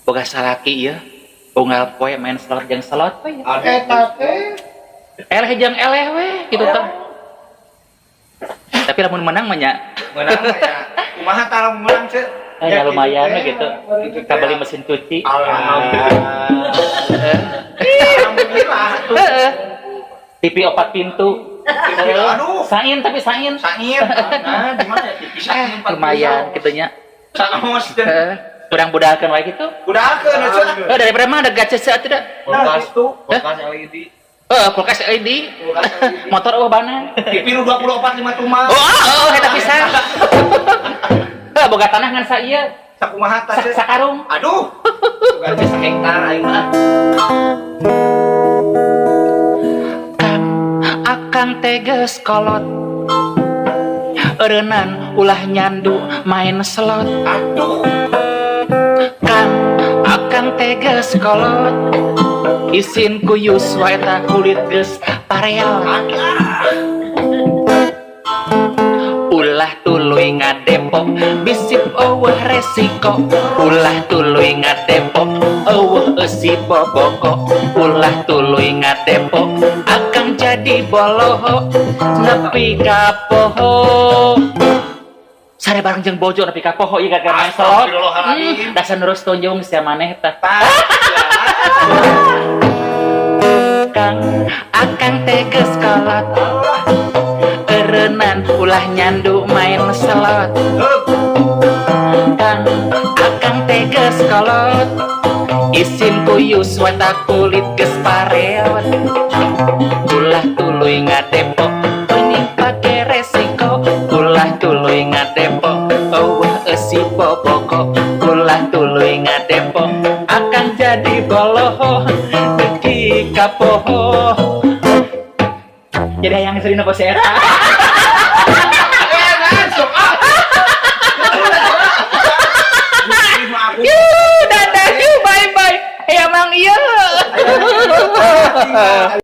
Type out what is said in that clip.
Boga salaki ieu. Unggal poe main slot jeung slot we. Eta teh. Eleh jeung eleh we gitu tah. Tapi lamun menang mah nya. Menang mah ya. Kumaha tah lamun menang, Ceu? Ya lumayan we gitu. Gitu teh. Kabeli mesin cuci. Alhamdulillah. Alhamdulillah tuh. Heeh. TV 4 pintu. TV, aduh. Sain tapi sain. Sain. Nah, gimana ya TV sain empat Lumayan pintu. Gitu nya. Saos dan Heeh. Kurang budalkeun wae gitu. Budalkeun Ceu. Eh, daripada mah ada gacha sih atuh da. Nah, Kulkas, gitu. kulkas LED. Eh, kulkas LED. Kulkas LED. Motor eueuh bana. TV nu 24 5 tumal. Oh, eta pisan. Heh, boga tanah ngan sa ieu. Sakumaha tah, Ceu? Sakarung. Aduh. Bukan hektar aing mah. Kang, akang teges kolot. Eureunnan ulah nyandu main slot. Aduh. Kang, akang teges kolot. Isin ku yuswa eta kulit geus pareal. Ulah tuluy ngadepok bisip eueuh resiko. Ulah tuluy ngadepok eueuh eusi boboko. Ulah tuluy ngadepok akang jadi boloho nepi ka poho. Sare bareng jeung bojo nepi ka poho ieu gara-gara main slot. Astagfirullahaladzim. Dasar nurus tunjung sia maneh tah. Tah. Kang, akang teges kolot. Eureunnan ulah nyandu main slot. Kang, akang teges kolot. Isin ku yuswa kulit geus pareot. Ulah tuluy ngadepok mending pake resiko. Ulah tuluy ngadepok eueuh eusi boboko. Ulah tuluy ngadepok akang jadi boloho dugi ka poho. Jadi hayang sering apa si eta.